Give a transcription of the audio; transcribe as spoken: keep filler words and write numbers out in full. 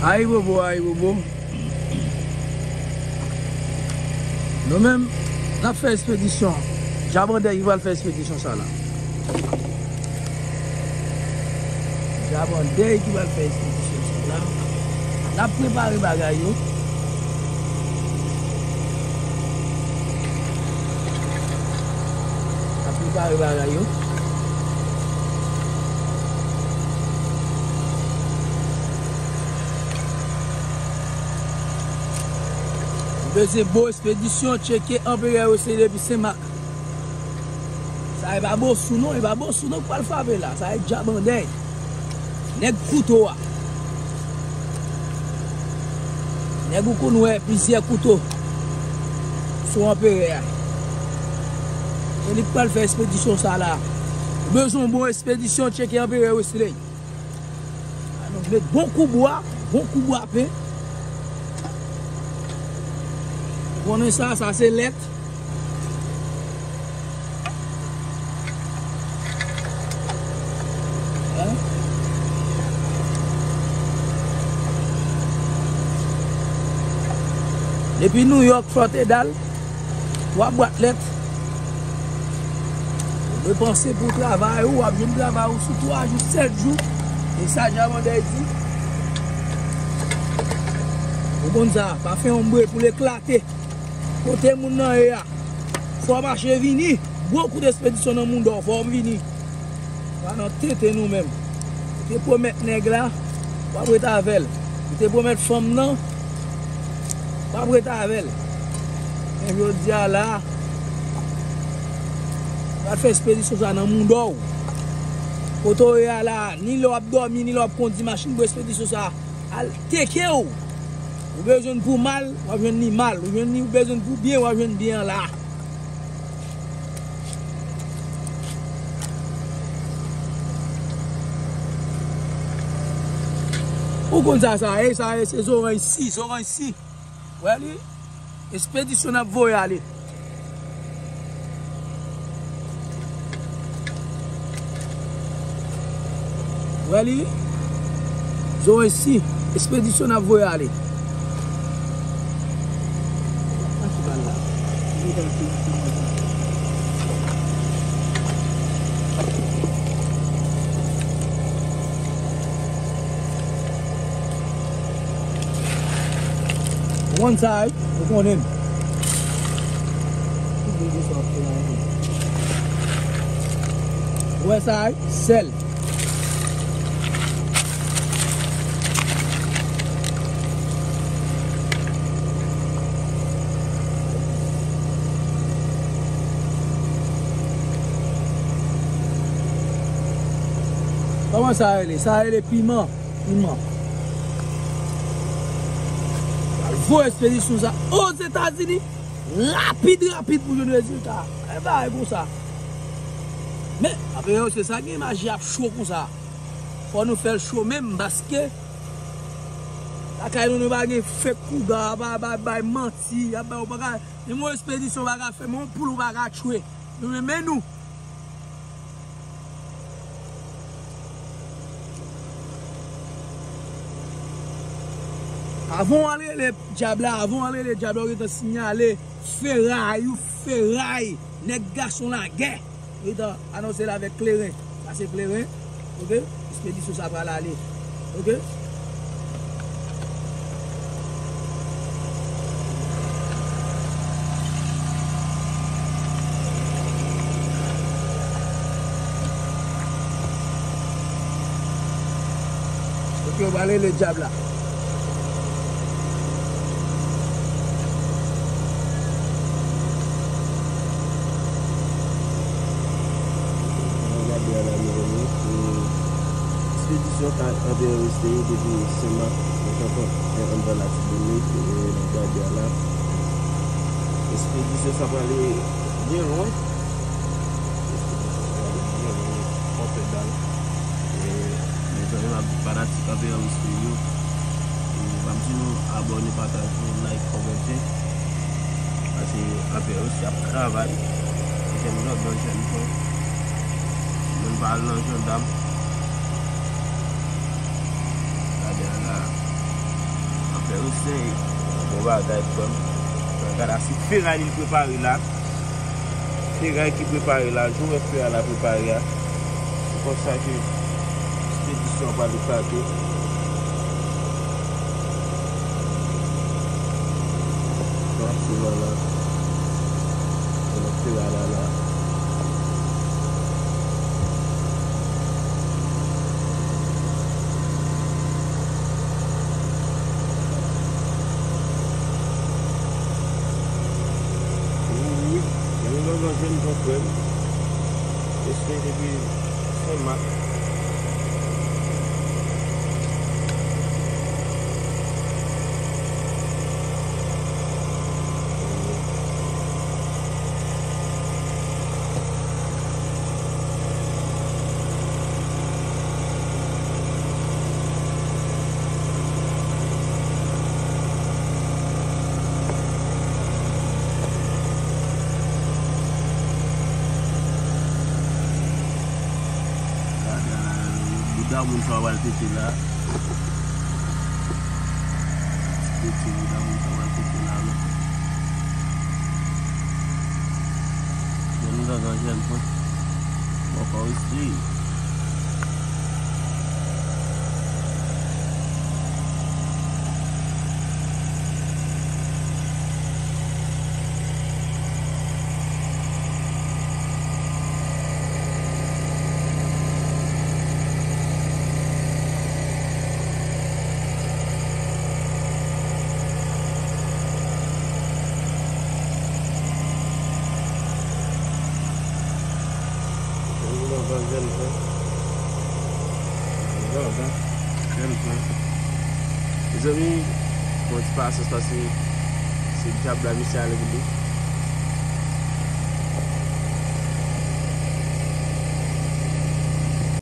Ayibobo, ayibobo. Nou menm, n ap fè espedisyon. Djabandèy ki pral fè espedisyon sa la. Djabandèy ki pral fè espedisyon sa la. N ap prepare bagay yo. N ap prepare bagay yo. Bezwen bon espedisyon, tcheke Anperè Wesley depi Senmak. Sa e pa Bosou non, e pa Bosou non k pral frape la, sa e Djabandèy. Nèg kouto a. Nèg ou konn wè plizyè kouto sou Anperè a. Se li k pral fè espedisyon sa la. Ou bezwen yon bon espedisyon, tcheke Anperè Wesley. Ann met bon kou bwa, bon kou bwa pen. Ou konnen sa, sa se lèt. Hein? Depi Nouyòk, Flòtedal, twa bwat lèt. Ou depanse pou travay ou, w ap jwenn travay ou sou twa jou, sèt jou. E sa Djabandèy di. Ou konn sa, pa fè onbre pou l eklate. Kote moun nan ye a? Fò w mache vini. Gwo kout espedisyon nan Moundò, fò w vini. Pa nan tete nou menm. Ou te pwomèt nèg la, w ap ret avè l. Ou te pwomèt fanm nan, w ap ret avè l. Men jodi a la, w al fè espedisyon sa nan Moundò. Kote w ye a la, ni lè w ap dòmi, ni lè w ap kondi machin pou espedisyon sa al teke w. Ou bezwen l pou mal, w ap jwenn li mal. Ou jwenn li, ou bezwen l pou byen, w ap jwenn byen an la. Ou konn sa, sa ye, sa ye, se zoranj si, zoranj si. Wè li? Espedisyon n ap voye ale. Wè li? Zoranj si, espedisyon n ap voye ale. Ou konn sa, wi? Ou konnen m. Ou wè sa, wi? Sèl. Kòman sa rele? Sa rele piman. Piman. Al voye espedisyon sa Ozetazini. Rapid, rapid pou jwenn rezilta. E bagay konsa. Men, apre yo, se sa gen maji ap cho konsa. Fò nou fè l cho menm, paske lakay nou, nou pa gen fek kouga, pa, pa bay manti, y ap bay, ou pa ka, menm yon espedisyon ou pa ka fè, menm yon poul ou pa ka tchwe. Nou renmen nou. Avan w al rele dyab la, avan w al rele dyab la, ou gentan siyale feray ou feray nèg gason lagè. Ou gentan anonse l avèk kleren. Sa se kleren. Oke? Espedisyon sa pral ale. Oke? Oke, yo pral rele dyab la. Gade a la, mezanmi, se espedisyon ka Anperè Wesley depi Senmak, nan kanton, anndan Latibonit, e, gade a la. Espedisyon sa prale byen lwen. Espedisyon sa prale byen lwen, Fòtedal. E, mezanmi, m ap di fanatik Anperè Wesley yo, e, m ap di nou abòne, pataje, like, kòmante. Paske Anperè Wesley ap travay. Se jèn lòt, jèn fò. Moun pa al nan jandam. Gade a la. Sey, bon bagay, frè m. Gade a, se feray li prepare la. Feray ki prepare la, jan w wè fe a la prepare a. Se konsa ke ekspedisyon an pral eklate. Nan feray la. Nan feray la, la. Wi, wi. Yon gangan jwenn pran frè m. Mesye depi Senmak. Bouda moun sa w al pete la. Pete bouda moun sa w al pete la, non. Jèn gangan, jèn pwen. Bon, fò w eseye. Mezanmi, pran ti pasyans paske se dyab la misye ale pou li.